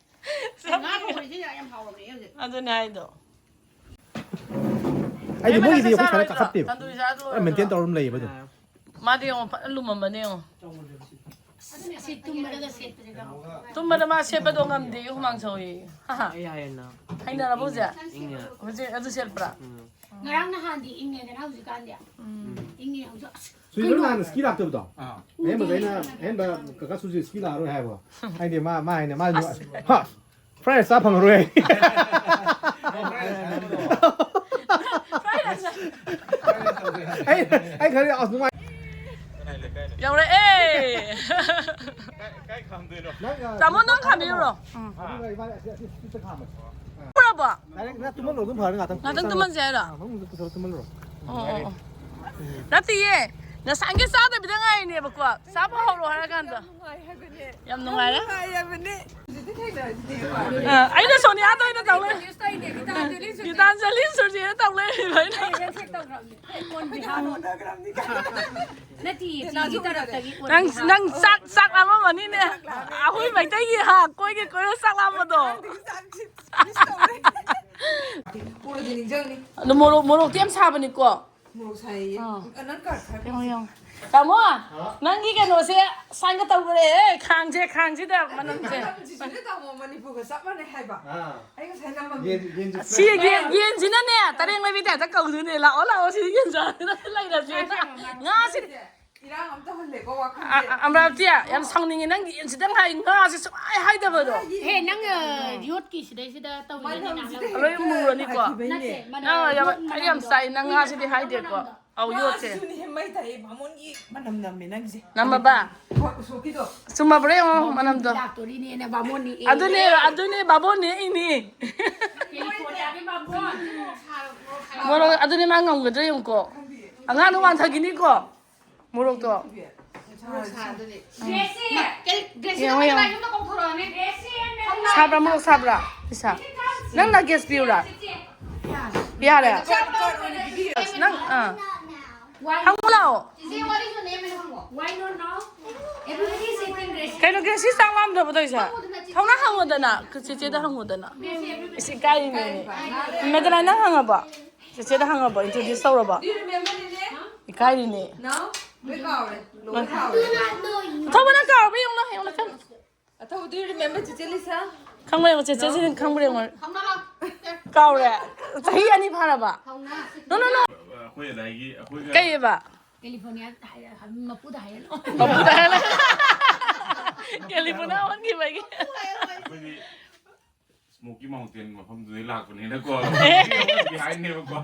ꯉꯥ ꯊꯣꯡꯕꯁꯤ ꯌꯥꯝ ꯍꯥꯎꯔꯕꯅꯦ ꯍꯧꯖꯤꯛ꯫ ꯑꯗꯨꯅꯦ ꯍꯥꯏꯗꯣ꯫ ꯑꯩꯗꯤ ꯀꯩ ꯃꯣꯏꯒꯤꯗꯤ ꯃꯊꯦꯜ ꯑꯩꯈꯣꯏ ꯁꯥꯏꯅ ꯆꯥꯔꯣꯏꯗ꯭ꯔꯣ? ꯀꯛꯊꯠꯇꯦꯕ꯫ ꯇꯟꯗꯨꯔꯤ ꯆꯥꯗꯣꯏꯔꯣ? ꯄꯨꯔꯥ maintain ꯇꯧꯔ ꯑꯗꯨꯝ ꯂꯩꯌꯦꯕ ꯑꯗꯨꯝ꯫ ꯃꯥꯗꯤ ꯌꯦꯡꯉꯣ, ꯐꯖꯅ ꯂꯨꯝꯃꯝꯕꯅꯦ ꯌꯦꯡꯉꯣ꯫ ꯑꯗꯨꯅꯦ, ꯑꯁꯤ ꯇꯨꯝꯕꯗꯒ ꯁꯦꯠꯄꯁꯦ ꯈꯪꯕ꯭ꯔꯥ? ꯇꯨꯝꯕꯗ ꯃꯥ ꯁꯦꯠꯄꯗꯣ ꯉꯝꯗꯦ, ꯍꯨꯃꯥꯡ ꯁꯧꯋꯦ꯫ ꯑꯩ ꯍꯥꯏꯔꯦꯅ꯫ ꯍꯩꯅꯔꯕꯣ ꯍꯧꯖꯤꯛ? ꯏꯪꯉꯦ꯫ ꯍꯧꯖꯤꯛ ꯑꯗꯨ ꯁꯦꯠꯄ꯭ꯔꯥ? ꯎꯝ꯫ ꯉꯔꯥꯡ ꯅꯍꯥꯟꯗꯤ ꯏꯪꯉꯦꯗꯅ, ꯍꯧꯖꯤꯛꯀꯥꯟꯗꯤ꯫ ꯎꯝ꯫ ꯏꯪꯉꯦ ꯍꯧꯖꯤꯛ꯫ ꯑꯁ, ꯁꯨꯏꯗꯨ ꯀꯩꯅꯣ? ꯅꯍꯥꯟ ski ꯂꯥꯛꯇꯕꯗꯣ? ꯑꯥ꯫ ꯑꯍꯦꯟꯕꯗ ꯑꯩꯅ, ꯑꯍꯦꯟꯕ ꯀꯀꯥ ꯁꯨꯁꯤ ski ꯂꯥꯛꯑꯔꯣꯏ ꯍꯥꯏꯕ꯫ ꯍꯥꯏꯗꯤ ꯃꯥ, ꯃꯥ ꯍꯥꯏꯅ, ꯃꯥ ꯑꯁ꯫ ꯍꯥ, fried rice ꯆꯥ ꯐꯪꯉꯔꯣꯏ꯫ ꯑꯩ, ꯑꯩ ꯈꯜꯂꯤ, ꯑꯁ, ꯅꯨꯡꯉꯥꯏ-, ꯌꯧꯔꯛꯑꯦ꯫ ꯅꯪ, ꯑ, ꯇꯥꯃꯣ, ꯅꯪ ꯈꯥꯝꯕꯤꯔꯨꯔꯣ꯫ ꯎꯝ꯫ ꯑꯗꯨꯒ ꯏꯕꯥꯅꯤ ꯑꯁꯤ, ꯑꯁꯤ, ꯑꯁꯤꯗ ꯈꯥꯝꯃꯁꯤ꯫ ꯄꯨꯔꯕꯣ? Direct ꯅꯪ ꯇꯨꯝꯍꯜꯂꯣ, ꯑꯗꯨꯝ ꯐꯔꯅꯤ, ꯉꯥꯛꯇꯪ꯫ ꯉꯥꯛꯇꯪ ꯇꯨꯝꯍꯟꯁꯦ ꯍꯥꯏꯔꯣ? ꯑꯥ, ꯐꯃꯨꯡꯗ ꯄꯨꯊꯣꯛꯑ ꯇꯨꯝꯍꯜꯂꯨꯔꯣ꯫ ꯑꯣ, ꯑꯣ, ꯑꯣ꯫ ꯅꯠꯇꯤꯌꯦ, ꯉꯁꯥꯏꯒꯤ ꯆꯥꯗꯕꯤꯗ ꯉꯥꯏꯔꯤꯅꯦꯕꯀꯣ꯫ ꯆꯥꯕ ꯍꯧꯔꯣ ꯍꯥꯏꯔ ꯀꯥꯟꯗ꯫ ꯌꯥꯝ ꯅꯨꯡꯉꯥꯏꯔꯦ꯫ ꯌꯥꯝ ꯅꯨꯡꯉꯥꯏꯔꯕꯅꯦ꯫ ꯑ, ꯑꯩꯅ ꯁꯣꯅꯤꯌꯥꯗ ꯑꯣꯏꯅ ꯇꯧ ꯂꯩ꯫ ꯒꯤꯇꯥꯟꯖꯂꯤ ꯁꯨꯔꯖꯤꯗ ꯇꯧ ꯂꯩꯔꯤꯕ ꯑꯩꯅ꯫ ꯅꯪ, ꯅꯪ ꯆꯥꯛ, ꯆꯥꯛ ꯂꯥꯝꯃꯝꯃꯅꯤꯅꯦ꯫ ꯑꯩꯈꯣꯏ ꯃꯩꯇꯩꯒꯤ ꯍꯥ, ꯀꯣꯏꯒꯦ ꯀꯣꯏꯔꯣ ꯆꯥꯛ ꯂꯥꯝꯕꯗꯣ꯫ ꯑꯗꯣ ꯃꯣꯔꯣꯛ, ꯃꯣꯔꯣꯛꯇꯤ ꯌꯥꯝ ꯁꯥꯕꯅꯤꯀꯣ꯫ ꯃꯣꯔꯣꯛ ꯁꯥꯏꯌꯦ꯫ ꯑꯥ꯫ ꯑ, ꯅꯪ ꯀꯥꯔꯗ ꯈꯔ ꯌꯦꯡꯉꯣ, ꯄꯤꯔꯛꯑꯣ꯫ ꯌꯦꯡꯉꯣ꯫ ꯇꯥꯃꯣ, ꯅꯪꯒꯤ ꯀꯩꯅꯣꯁꯦ ꯁꯥꯏꯟꯒ ꯇꯧꯈ꯭ꯔꯦ꯫ ꯈꯥꯡꯁꯦ, ꯈꯥꯡꯁꯤꯗ ꯃꯅꯝꯁꯦ꯫ ꯃꯅꯝꯁꯤꯁꯨ ꯇꯥꯃꯣ ꯃꯅꯤꯄꯨꯔꯒ ꯆꯞ ꯃꯥꯟꯅꯩ ꯍꯥꯏꯕ꯫ ꯑꯥ꯫ ꯑꯩ ꯉꯁꯥꯏ ꯅꯝꯃꯝꯃꯦ꯫ ꯌꯦꯟ, ꯌꯦꯟꯁꯦ ꯁꯤ ꯐ꯭ꯔꯦꯁ ꯌꯦꯟ, ꯇꯥꯏ꯫ ꯌꯦꯟꯁꯤꯅꯅꯦ, ꯇꯔꯦꯡ ꯂꯩꯕꯤ ꯇꯥꯏꯞꯇ ꯀꯧꯗꯣꯏꯅꯦ꯫ "ꯂꯥꯛꯑꯣ, ꯂꯥꯛꯑꯣ, ꯁꯤ ꯌꯦꯟ ꯆꯥꯁꯤꯅ ꯂꯩꯔꯁꯦ꯫ ꯉꯥꯁꯤꯗꯤ" ꯏꯔꯥꯡ ꯑꯃ ꯇꯧꯍꯜꯂꯦꯀꯣ, ꯋꯥꯈꯜꯁꯦ꯫ ꯑ, ꯑ, ꯑꯃꯔꯥꯕꯇꯤ, ꯌꯥꯝ ꯁꯥꯎꯅꯤꯡꯉꯦ꯫ ꯅꯪꯒꯤ ꯌꯦꯟꯁꯤꯗꯪ ꯍꯥꯏ, ꯉꯥꯁꯤ ꯁꯨꯡꯍꯥꯏ ꯍꯥꯏꯗꯕꯗꯣ꯫ ꯍꯦ, ꯅꯪ, ꯑ, ꯌꯣꯠꯀꯤ ꯁꯤꯗꯩꯁꯤꯗ ꯇꯧꯔꯤꯅꯦ ꯃꯅꯝꯁꯤꯗꯤ ꯅꯪ꯫ ꯂꯣꯏ ꯃꯨꯔꯅꯤꯀꯣ꯫ ꯅꯠꯇꯦ, ꯃꯅꯝ, ꯅꯪ ꯌꯥꯝ, ꯌꯣꯠ ꯑꯩ ꯌꯥꯝ ꯃꯅꯝꯗꯣ꯫ ꯆꯥꯏ, ꯅꯪ ꯉꯥꯁꯤꯗꯤ ꯍꯥꯏꯗꯦꯀꯣ꯫ ꯑꯧ, ꯌꯣꯠꯁꯦ꯫ ꯉꯥꯁꯤꯁꯨꯅꯦ, ꯃꯩ ꯊꯥꯏꯌꯦ, ꯕꯥꯃꯣꯟꯒꯤ ꯃꯅꯝ ꯅꯝꯃꯦ ꯅꯪꯒꯤꯁꯦ꯫ ꯅꯝꯃꯕ? ꯍꯣꯏ, ꯎꯁꯣꯞꯀꯤꯗꯣ꯫ ꯆꯨꯝꯃꯕ꯭ꯔꯥ ꯌꯦꯡꯉꯣ, ꯃꯅꯝꯗꯣ꯫ ꯂꯥꯛꯇꯣꯔꯤꯅꯦꯅ ꯕꯥꯃꯣꯟꯅꯤ ꯑꯦ꯫ ꯑꯗꯨꯅꯦ, ꯑꯗꯨꯅꯦ, ꯕꯥꯃꯣꯟꯅꯦ ꯑꯩꯅꯦ꯫ ꯀꯦꯂꯤꯐꯣꯔꯅꯤꯌꯥꯒꯤ ꯕꯥꯃꯣꯟ꯫ ꯃꯣꯔꯣꯛ, ꯑꯗꯨꯅꯦ ꯃꯥ ꯉꯝꯒꯗ꯭ꯔꯥ ꯌꯦꯡꯉꯨꯀꯣ꯫ ꯑꯉꯥꯡꯗꯣ ꯋꯥꯟꯊꯈꯤꯅꯤꯀꯣ꯫ ꯃꯣꯔꯣꯛꯇꯣ꯫ ꯒ꯭ꯔꯦꯁꯤ! ꯃꯥ, ꯀꯩ, ꯒ꯭ꯔꯦꯁꯤ ꯌꯦꯡꯉꯣ, ꯅꯪ ꯌꯦꯡꯉꯣ꯫ ꯌꯨꯝꯗ ꯀꯧꯊꯣꯔꯛꯑꯣꯅꯦ꯫ ꯁꯥꯕ꯭ꯔꯥ, ꯃꯣꯔꯣꯛ ꯁꯥꯕ꯭ꯔꯥ? ꯏꯁꯥ꯫ ꯅꯪ ꯅꯒꯦꯁ ꯄꯤꯌꯨꯔꯥ? ꯌꯥꯔꯦ꯫ ꯅꯪ, ꯑꯥ꯫ ꯍꯪꯉꯨ ꯂꯥꯛꯑꯣ꯫ ꯆꯤꯆꯦ, what is your name and ꯍꯪꯉꯣ꯫ Why not now? Everybody is eating Gracie. ꯀꯩꯅꯣ ꯒ꯭ꯔꯦꯁꯤ ꯆꯥꯛ ꯂꯥꯝꯗ꯭ꯔꯕꯣ ꯇꯧꯔꯤꯁꯦ? ꯊꯧꯅꯥ ꯍꯪꯉꯨꯗꯅ꯫ ꯆꯤꯆꯦꯗ ꯍꯪꯉꯨꯗꯅ꯫ ꯏꯁ, ꯏꯀꯥꯏꯔꯤꯅꯦ꯫ ꯃꯦꯗꯂꯥꯏꯟ, ꯅꯪ ꯍꯪꯉꯕꯣ? ꯆꯦꯆꯦꯗ ꯍꯪꯉꯕꯣ? Introduce ꯇꯧꯔꯕꯣ? Do you remember ꯅꯦꯅꯦ? ꯏꯀꯥꯏꯔꯤꯅꯦ꯫ No? ꯂꯣꯏ ꯀꯥꯎꯔꯦ꯫ ꯂꯣꯏ ꯀꯥꯎꯔꯦ꯫ ꯊꯧꯕꯅ ꯀꯥꯎꯔꯕ ꯌꯦꯡꯉꯨꯅ, ꯌꯦꯡꯉꯨꯅ, ꯊꯧ-꯫ ꯑꯊꯧꯕ, do you remember ꯆꯦꯆꯦ ꯂꯤꯁꯥ? ꯈꯪꯕ꯭ꯔꯥ ꯌꯦꯡꯉꯣ, ꯆꯦꯆꯦ ꯁꯤ ꯈꯪꯕ꯭ꯔꯥ ꯌꯦꯡꯉꯣ꯫ ꯀꯥꯎꯔꯦ꯫ ꯆꯍꯤ ꯑꯅꯤ ꯐꯥꯔꯕ? No, no, no꯫ ꯑꯩꯈꯣꯏ ꯑꯗꯥꯏꯒꯤ, ꯑꯩꯈꯣꯏꯒ ꯀꯩꯑꯕ? ꯀꯦꯂꯤꯐꯣꯔꯅꯤꯌꯥ ꯍꯥꯏ-, ꯃꯄꯨꯗ ꯍꯥꯏꯍꯜꯂꯣ꯫ ꯃꯄꯨꯗ ꯍꯥꯏꯍꯜꯂꯣ꯫ ꯀꯦꯂꯤꯐꯣꯔꯅꯤꯌꯥ ꯑꯣꯟꯈꯤꯕꯒꯤ꯫ ꯑꯩꯈꯣꯏꯗꯤ ꯁ꯭ꯃꯣꯀꯤ ꯃꯥꯎꯟꯇꯦꯟ ꯃꯐꯝꯗꯨꯗꯩ ꯂꯥꯛꯄꯅꯤꯅꯀꯣ꯫ ꯍꯥꯏꯅꯦꯕꯀꯣ꯫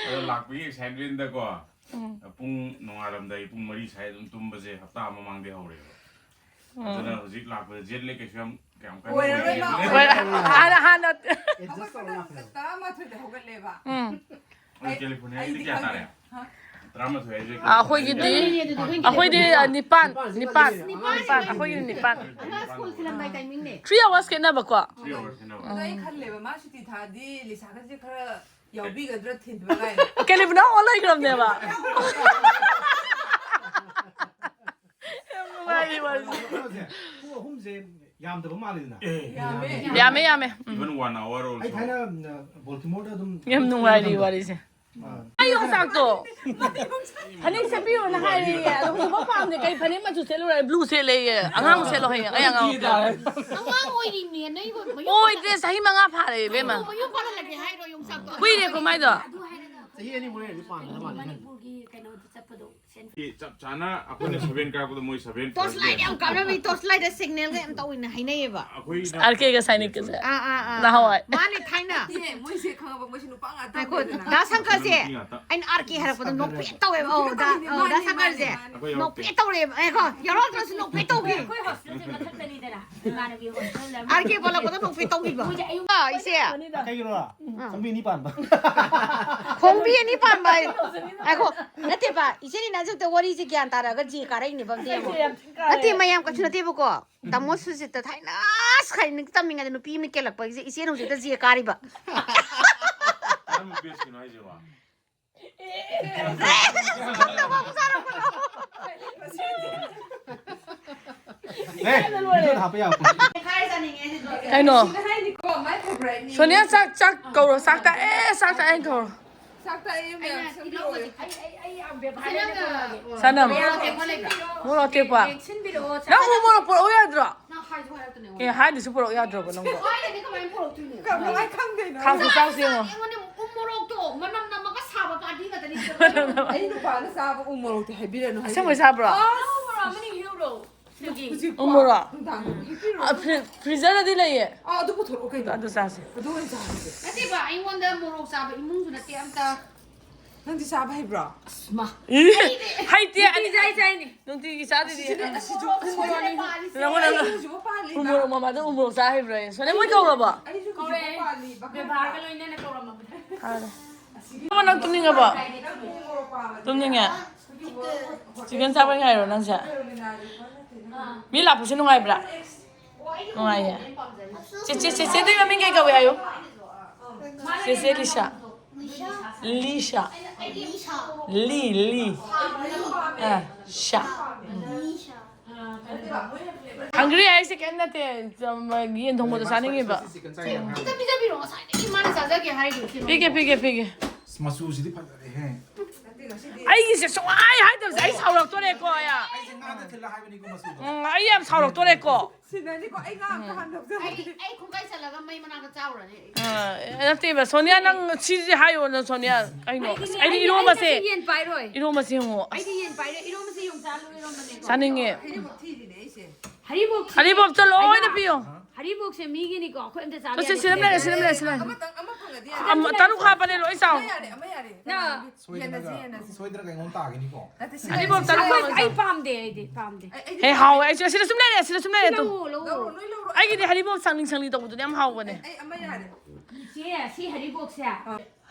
ꯑꯗꯣ ꯂꯥꯛꯄꯒꯤ ꯑꯦꯛꯁꯥꯏꯠꯃꯦꯟꯗꯀꯣ꯫ ꯎꯝ꯫ ꯄꯨꯡ ꯅꯣꯡꯉꯥꯜꯂꯝꯗꯥꯏ ꯄꯨꯡ ꯃꯔꯤ ꯁ꯭ꯋꯥꯏꯗ ꯑꯗꯨꯝ ꯇꯨꯝꯕꯁꯦ ꯍꯞꯇꯥ ꯑꯃ ꯃꯃꯥꯡꯗꯩ ꯍꯧꯔꯦꯕ꯫ ꯎꯝ꯫ ꯑꯗꯨꯅ ꯍꯧꯖꯤꯛ ꯂꯥꯛꯄꯗ ꯖꯦꯠ ꯂꯦꯒ ꯀꯩꯁꯨ ꯌꯥꯝ, ꯀꯌꯥꯝ ꯀꯟꯅ ꯑꯣꯏꯔꯔꯣꯏ, ꯑꯣꯏꯗꯦ꯫ ꯂꯥꯛꯑꯣ꯫ ꯍꯣꯏ, ꯍꯥꯟꯅ, ꯍꯥꯟꯅ ꯑꯦꯗꯖꯁ ꯇꯧꯔ ꯂꯥꯛꯄꯤꯔꯣ꯫ ꯇꯔꯥꯃꯥꯊꯣꯏꯗ ꯍꯧꯒꯠꯂꯦꯕ꯫ ꯎꯝ꯫ ꯑꯗꯨ ꯑꯩ, ꯀꯦꯂꯤꯐꯣꯔꯅꯤꯌꯥꯒꯤꯗꯤ ꯑꯩꯗꯤ ꯀꯌꯥ ꯇꯥꯔꯦ? ꯈꯪꯗꯦ꯫ ꯍꯥ? ꯇꯔꯥꯃꯥꯊꯣꯏ ꯍꯥꯏꯁꯦ ꯑꯩꯈꯣꯏꯒꯤꯗꯤ ꯑꯩꯈꯣꯏꯗꯤ ꯅꯤꯄꯥꯟ ꯅꯤꯄꯥꯟ ꯅꯤꯄꯥꯟ ꯑꯩꯈꯣꯏꯒꯤꯗꯤ ꯅꯤꯄꯥꯟ ꯑꯉꯥꯡ ꯁ꯭ꯀꯨꯜ ꯊꯤꯜꯂꯝꯗꯥꯏ ꯇꯥꯏꯃꯤꯡꯅꯦ꯫ ꯊ꯭ꯔꯤ ꯑꯋꯥꯔꯁ ꯈꯦꯠꯅꯕꯀꯣ. ꯊ꯭ꯔꯤ ꯑꯋꯥꯔꯁ ꯈꯦꯠꯅꯕ. ꯑꯗꯣ ꯑꯩ ꯈꯜꯂꯦꯕ ꯃꯥ ꯁꯨꯇꯤ ꯊꯥꯗꯤ ꯂꯤꯁꯥꯒꯁꯦ ꯈꯔ ꯌꯥꯎꯕꯤꯒꯗ꯭ꯔꯥ ꯊꯤꯟꯕ ꯀꯥꯏꯅ. ꯀꯦꯂꯤꯕꯅ ꯑꯣꯟ ꯂꯩꯈ꯭ꯔꯕꯅꯦꯕ. ꯌꯥꯝ ꯅꯨꯡꯉꯥꯏꯔꯤ ꯋꯥꯔꯤꯁꯦ. ꯀꯩꯅꯣꯁꯦ ꯄꯨꯡ ꯑꯍꯨꯝꯁꯦ ꯌꯥꯝꯗꯕ ꯃꯥꯜꯂꯤꯗꯅ. ꯌꯥꯝꯃꯦ ꯌꯥꯝꯃꯦ. ꯎꯝ. Even one hour ꯑꯩ also. ꯊꯥꯏꯅ ꯕꯣꯜꯇꯤꯃꯣꯔꯗ ꯑꯗꯨꯝ ꯌꯥꯝ ꯅꯨꯡꯉꯥꯏꯔꯤ ꯋꯥꯔꯤꯁꯦ. ꯑꯩ ꯌꯣꯡꯆꯥꯛꯇꯣ ꯐꯅꯦꯛ ꯁꯦꯠꯄꯤꯌꯣꯅ ꯍꯥꯏꯔꯤꯌꯦ. ꯑꯗꯣ ꯍꯧꯖꯤꯛꯐꯥꯎ ꯄꯥꯝꯗꯦ. ꯀꯩ ꯐꯅꯦꯛ ꯃꯆꯨ ꯁꯦꯠꯂꯨꯔꯦ? ꯕ꯭ꯂꯨ ꯁꯦꯠꯂꯦꯌꯦ. ꯑꯉꯥꯡ ꯁꯦꯠꯂꯣ ꯍꯌꯦꯡ. ꯑꯩ ꯑꯉꯥꯡ ꯑꯉꯥꯡ ꯑꯣꯏꯔꯤꯅꯦ ꯅꯣꯏꯕꯨ. ꯑꯣꯏꯗ꯭ꯔꯦ. ꯆꯍꯤ ꯃꯉꯥ ꯐꯥꯔꯦ ꯏꯕꯦꯝꯃ. ꯃꯌꯨꯝ ꯄꯥꯜꯍꯜꯂꯒꯦ ꯍꯥꯏꯔꯣ ꯌꯣꯡꯆꯥꯛꯇꯣ? ꯀꯨꯏꯔꯦꯀꯣ ꯃꯥꯏꯗꯣ. ꯆꯍꯤ ꯑꯅꯤꯃꯨꯛ ꯂꯩꯔꯗꯤ ꯄꯥꯟꯒꯗꯕ ꯃꯥꯜꯂꯦ. ꯃꯅꯤꯄꯨꯔꯒꯤ ꯀꯩꯅꯣꯗ ꯆꯠꯄꯗꯣ. ꯆꯞ ꯆꯥꯅ ꯑꯩꯈꯣꯏꯅ ꯁꯚꯦꯟ ꯀꯥꯔꯛꯄꯗ ꯃꯣꯏ ꯁꯚꯦꯟ. ꯇꯣꯔꯆ ꯂꯥꯏꯠ ꯌꯥꯝ ꯀꯥꯞꯅꯕꯤ, ꯇꯣꯔꯆ ꯂꯥꯏꯠꯇ ꯁꯤꯒꯅꯦꯜꯒ ꯌꯥꯝ ꯇꯧꯋꯤꯅ ꯍꯥꯏꯅꯩꯌꯦꯕ. ꯑꯩꯈꯣꯏ ꯑꯥꯔ ꯀꯦꯒ ꯁꯥꯏꯅꯤꯛꯀꯁꯦ. ꯑꯥ ꯑꯥ ꯑꯥ. ꯅꯍꯥꯟꯋꯥꯏ. ꯃꯥꯅꯦ ꯊꯥꯏꯅ. ꯃꯣꯏꯁꯦ ꯈꯪꯉꯕ ꯃꯣꯏꯁꯦ ꯅꯨꯄꯥ ꯉꯥꯛꯇ. ꯉꯥꯏꯈꯣ, ꯗꯥ ꯁꯪꯀꯔꯁꯦ ꯑꯩꯅ ꯑꯥꯔ ꯀꯦ ꯍꯥꯏꯔꯛꯄꯗ ꯅꯣꯛꯐꯦꯠ ꯇꯧꯋꯦꯕ. ꯑꯧ ꯗꯥ, ꯑꯧ ꯗꯥ ꯁꯪꯀꯔꯁꯦ ꯑꯩꯈꯣꯏ ꯌꯥꯎꯔꯛꯇꯦ. ꯅꯣꯛꯐꯦꯠ ꯇꯧꯔꯦꯕ. ꯉꯥꯏꯈꯣ, ꯌꯥꯎꯔꯛꯇ꯭ꯔꯁꯨ ꯅꯣꯛꯐꯦꯠ ꯇꯧꯈꯤ. ꯑꯩꯈꯣꯏ ꯍꯣꯁꯇꯦꯜꯁꯦ ꯃꯊꯛꯇꯅꯤꯗꯅ ꯏꯃꯥꯟꯅꯕꯤ ꯍꯣꯁꯇꯦꯜꯗ. ꯑꯥꯔ ꯀꯦ ꯄꯜꯂꯛꯄꯗ ꯅꯣꯛꯐꯦꯠ ꯇꯧꯈꯤꯕ. ꯃꯣꯏꯁꯦ ꯑꯌꯨꯛ ꯑꯥ, ꯏꯆꯦ, ꯀꯩꯒꯤꯅꯣ? ꯆꯥꯝꯃꯔꯤ ꯑꯅꯤ ꯄꯥꯟꯕ. ꯈꯣꯡꯕꯤ ꯑꯅꯤ ꯄꯥꯟꯕ ꯍꯥꯏ. ꯉꯥꯏꯈꯣ, ꯅꯠꯇꯦꯕ, ꯏꯆꯦ ꯔꯤꯅꯥ ꯍꯧꯖꯤꯛꯇ ꯋꯥꯔꯤꯁꯦ ꯒ꯭ꯌꯥꯟ ꯇꯥꯔꯒ ꯖꯦ ꯀꯥꯔꯛꯏꯅꯦꯕ ꯑꯝꯇ ꯌꯦꯡꯉꯣ. ꯅꯠꯇꯦ ꯃꯌꯥꯝ, ꯀꯩꯁꯨ ꯅꯠꯇꯦꯕꯀꯣ. ꯇꯥꯃꯣ ꯁꯨꯖꯤꯠꯇ ꯊꯥꯏꯅ ꯁꯥꯏꯅꯤꯛ ꯇꯝꯃꯤꯉꯩꯗ ꯅꯨꯄꯤ ꯑꯃ ꯀꯦꯜꯂꯛꯄꯒꯤꯁꯦ ꯏꯆꯦꯅ ꯍꯧꯖꯤꯛꯇ ꯖꯦ ꯀꯥꯔꯤꯕ. ꯀꯔꯝꯕ ꯕꯦꯁꯀꯤꯅꯣ ꯍꯥꯏꯁꯤꯕꯣ? ꯑꯦ, ꯚꯤꯗꯤꯑꯣꯗ ꯍꯥꯞꯄ ꯌꯥꯕ. ꯀꯩꯅꯣ? ꯍꯥꯏꯅꯤꯀꯣ, my favouriteꯅꯤ. ꯁꯣꯅꯤꯌꯥ ꯆꯥꯛ ꯆꯥꯛ ꯀꯧꯔꯣ. ꯆꯥꯛ ꯇꯥꯛꯑꯦ, ꯆꯥꯛ ꯇꯥꯛꯑꯦ ꯀꯧꯔꯣ. ꯆꯥꯛ ꯇꯥꯛꯑꯦ ꯃꯌꯥꯝ ꯁꯦꯝꯕꯤꯔꯛꯑꯣ. ꯁꯅꯝ. ꯃꯣꯔꯣꯛ ꯑꯇꯦꯛꯄ. ꯅꯪ ꯎ ꯃꯣꯔꯣꯛ ꯄꯨꯔꯛꯑꯣ ꯌꯥꯗ꯭ꯔꯣ? ꯑꯦ, ꯍꯥꯏꯗꯨꯁꯨ ꯄꯨꯔꯛꯑꯣ ꯌꯥꯗ꯭ꯔꯕ ꯅꯪꯕꯣ? ꯀꯃꯥꯏꯅ ꯄꯨꯔꯛꯇꯣꯏꯅꯣ? ꯀꯃꯥꯏꯅ ꯈꯪꯗꯣꯏꯅꯣ? ꯈꯥꯡꯁꯨ ꯆꯥꯎꯁꯦ ꯌꯦꯡꯉꯣ. ꯑꯩꯉꯣꯟꯗ ꯎ ꯃꯣꯔꯣꯛꯇꯣ ꯃꯅꯝ ꯅꯝꯃꯒ ꯁꯥꯕ ꯄꯥꯔꯇꯤ ꯉꯥꯛꯇꯅꯤ. ꯑꯩ ꯅꯨꯄꯥꯅ ꯆꯥꯕ ꯎ ꯃꯣꯔꯣꯛꯇꯤ ꯍꯥꯏꯕꯤꯔꯅꯨ ꯍꯥꯏꯁꯦ. ꯑꯁꯦꯡꯕꯩ ꯆꯥꯕ꯭ꯔꯣ? ꯍꯧꯖꯤꯛ ꯎ ꯃꯣꯔꯣꯛ? ꯅꯨꯡꯗꯥꯡꯗ ꯍꯦꯛꯄꯤꯔꯣ. ꯐ꯭ꯔꯤꯖꯔꯗꯗꯤ ꯂꯩꯌꯦ. ꯑꯥ, ꯑꯗꯨ ꯄꯨꯊꯣꯔꯛꯑꯣ ꯀꯩꯅꯣ. ꯑꯗꯨ ꯆꯥꯁꯦ. ꯑꯗꯨ ꯑꯣꯏꯅ ꯆꯥꯔꯁꯦ. ꯅꯠꯇꯦꯕ, ꯑꯩꯉꯣꯟꯗ ꯃꯣꯔꯣꯛ ꯆꯥꯕ ꯏꯃꯨꯡꯁꯨ ꯅꯠꯇꯦ ꯑꯝꯇ. ꯅꯪꯗꯤ ꯆꯥꯕ ꯍꯩꯕ꯭ꯔꯣ? ꯑꯁ, ꯃꯥ. ꯍꯩꯇꯦ. ꯅꯨꯡꯇꯤꯒꯤ ꯆꯥꯏ ꯆꯥꯏꯅꯤ. ꯅꯨꯡꯇꯤꯒꯤ ꯆꯥꯗꯣꯏꯗꯤ. ꯑꯁꯤꯁꯨ ꯎ ꯃꯣꯔꯣꯛꯅꯤ. ꯅꯪꯉꯣꯟꯗ ꯑꯩꯁꯤꯕꯨ ꯄꯥꯜꯂꯤꯕ. ꯎ ꯃꯣꯔꯣꯛ ꯃꯃꯥꯗ ꯎ ꯃꯣꯔꯣꯛ ꯆꯥ ꯍꯩꯕ꯭ꯔꯣ? ꯁꯣꯅꯤꯌꯥ ꯃꯣꯏ ꯀꯧꯔꯕꯣ? ꯑꯩꯁꯨ ꯀꯧꯔꯛꯑꯦ. ꯍꯧꯖꯤꯛ ꯄꯥꯜꯂꯤꯕ. ꯕꯦꯕꯥꯔꯒ ꯂꯣꯏꯅꯅ ꯀꯧꯔꯝꯃꯕꯅꯦ. ꯐꯔꯦ. ꯑꯃ, ꯅꯪ ꯇꯨꯝꯅꯤꯡꯉꯕꯣ? ꯇꯨꯝꯅꯤꯡꯉꯦ? ꯆꯤꯛꯀꯟ ꯆꯥꯕ ꯉꯥꯏꯔꯣ ꯅꯪꯁꯦ? ꯃꯤ ꯂꯥꯛꯄꯁꯦ ꯅꯨꯡꯉꯥꯏꯕ꯭ꯔꯥ? ꯅꯨꯡꯉꯥꯏꯌꯦ꯫ ꯆꯦꯆꯦ, ꯆꯦꯆꯦꯗꯨꯒꯤ ꯃꯃꯤꯡ ꯀꯩ ꯀꯧꯏ ꯍꯥꯏꯌꯨ? ꯆꯦꯆꯦ ꯂꯤꯁꯥ꯫ ꯂꯤꯁꯥ꯫ ꯂꯤ, ꯂꯤ꯫ ꯑ, ꯁꯥ꯫ ꯎꯝ꯫ ꯍꯪꯒ꯭ꯔꯤ ꯍꯥꯏꯁꯦ ꯀꯩꯝ ꯅꯠꯇꯦ꯫ ꯌꯦꯟ ꯊꯣꯡꯕꯗꯣ ꯆꯥꯅꯤꯡꯉꯤꯕ꯫ ꯆꯤꯛꯀꯟ ꯆꯥꯏ ꯌꯥꯝ ꯍꯥꯏꯕꯅꯦ꯫ ꯑꯝꯇ ꯄꯤꯖꯕꯤꯔꯣ, ꯉꯁꯥꯏꯗꯒꯤ ꯃꯥꯅ ꯆꯥꯖꯒꯦ ꯍꯥꯏꯔꯤꯕ ꯁꯤꯕꯣ꯫ ꯄꯤꯒꯦ, ꯄꯤꯒꯦ, ꯄꯤꯒꯦ꯫ ꯑꯁ, ꯃꯆꯨꯁꯤꯗꯤ ꯐꯖꯔꯦꯍꯦ꯫ ꯑꯩꯒꯤꯁꯦ ꯁꯨꯡꯍꯥꯏ ꯍꯥꯏꯗꯕꯁꯦ ꯑꯩ ꯁꯥꯎꯔꯛꯇꯣꯔꯦꯀꯣ, ꯑꯌꯥ꯫ ꯑꯩꯁꯦ ꯉꯥꯗ ꯊꯤꯜꯂ ꯍꯥꯏꯕꯅꯤꯀꯣ ꯃꯆꯨꯗꯣ꯫ ꯎꯝ, ꯑꯩ ꯌꯥꯝ ꯁꯥꯎꯔꯛꯇꯣꯔꯦꯀꯣ꯫ ꯁꯤꯟꯅꯅꯤꯀꯣ, ꯑꯩ ꯉꯥ ꯑꯝꯇ ꯍꯥꯟꯅ ꯂꯧꯖꯔꯒꯦ꯫ ꯑꯩ, ꯑꯩ ꯈꯣꯡꯀꯥꯏ ꯆꯠꯂꯒ ꯃꯩ ꯃꯅꯥꯛꯇ ꯆꯥꯎꯔꯅꯤ ꯑꯩ꯫ ꯑ, ꯅꯠꯇꯦꯕ, ꯁꯣꯅꯤꯌꯥ, ꯅꯪ ꯁꯤꯁꯦ ꯍꯥꯏꯌꯣ, ꯅꯪ ꯁꯣꯅꯤꯌꯥ꯫ ꯀꯩꯅꯣ? ꯑꯁ, ꯑꯩꯗꯤ ꯑꯩ, ꯏꯔꯣꯝꯕꯁꯦ, ꯑꯩ ꯌꯦꯟ ꯄꯥꯏꯔꯣꯏ꯫ ꯏꯔꯣꯝꯕꯁꯦ ꯌꯦꯡꯉꯣ꯫ ꯑꯁ꯫ ꯑꯩꯗꯤ ꯌꯦꯟ ꯄꯥꯏꯔꯣꯏ, ꯏꯔꯣꯝꯕꯁꯦ ꯌꯣꯡꯆꯥꯛ ꯏꯔꯣꯝꯕꯅꯦꯀꯣ꯫ ꯆꯥꯅꯤꯡꯉꯦ꯫ ꯍꯩꯔꯤꯕꯣꯛ ꯊꯤꯔꯤꯅꯦ ꯑꯩꯁꯦ꯫ ꯍꯔꯤꯕꯣꯛꯁꯦ ꯍꯔꯤꯕꯣꯛꯇ ꯂꯣꯏꯅ ꯄꯤꯌꯣ꯫ ꯍꯔꯤꯕꯣꯛꯁꯦ ꯃꯤꯒꯤꯅꯤꯀꯣ, ꯑꯩꯈꯣꯏ ꯑꯝꯇ ꯆꯥꯕ ꯇꯨ, ꯁꯤ, ꯌꯥꯗꯦ꯫ ꯁꯤꯗ ꯂꯩꯔꯦ, ꯁꯤꯗ ꯂꯩꯔꯦ, ꯁꯤꯗ ꯂꯩꯔꯦ꯫ ꯑꯃꯇꯪ, ꯑꯃ ꯐꯪꯉꯗꯤ ꯌꯥꯔꯦ꯫ ꯑꯃ, ꯇꯔꯨꯛ ꯍꯥꯞꯄꯅꯦ, ꯂꯣꯏ ꯆꯥꯎ꯫ ꯑꯃ ꯌꯥꯔꯦ, ꯑꯃ ꯌꯥꯔꯦ꯫ ꯅ꯫ ꯌꯦꯟꯅꯁꯤ, ꯁꯣꯏꯗꯅꯒ, ꯌꯦꯟꯅꯁꯤ꯫ ꯁꯣꯏꯗꯅꯒ ꯑꯩꯉꯣꯟꯗ ꯇꯥꯒꯤꯅꯤꯀꯣ꯫ ꯅꯠꯇꯦ, ꯁꯤ ꯑꯩꯗꯤ ꯂꯩꯔꯦ, ꯕꯣꯝ ꯁꯤ ꯇꯔꯨꯛ ꯂꯩꯔꯦ꯫ ꯍꯥꯞꯄ ꯑꯩ ꯆꯥꯎ꯫ ꯄꯥꯝꯗꯦ, ꯑꯩꯗꯤ ꯄꯥꯝꯗꯦ꯫ ꯑꯩ, ꯑꯩꯗꯤ ꯍꯦ, ꯍꯥꯎꯋꯦ꯫ ꯑꯩꯁꯨ ꯁꯤꯗ ꯁꯨꯝ ꯂꯩꯔꯦ, ꯁꯤꯗ ꯁꯨꯝ ꯂꯩꯔꯦ ꯇꯨ꯫ ꯂꯧꯔꯣ, ꯂꯧꯔꯣ, ꯂꯣꯏ ꯂꯧꯔꯣ꯫ ꯑꯩꯒꯤꯗꯤ ꯍꯔꯤꯕꯣꯞ ꯁꯪꯂꯤ ꯁꯪꯂꯤ ꯇꯧꯕꯗꯨꯅ ꯌꯥꯝ ꯍꯥꯎꯕꯅꯦ꯫ ꯑꯩ, ꯑꯩ ꯑꯃ ꯌꯥꯔꯦ꯫ ꯏꯆꯦ, ꯁꯤ ꯍꯔꯤꯕꯣꯛꯁꯦ꯫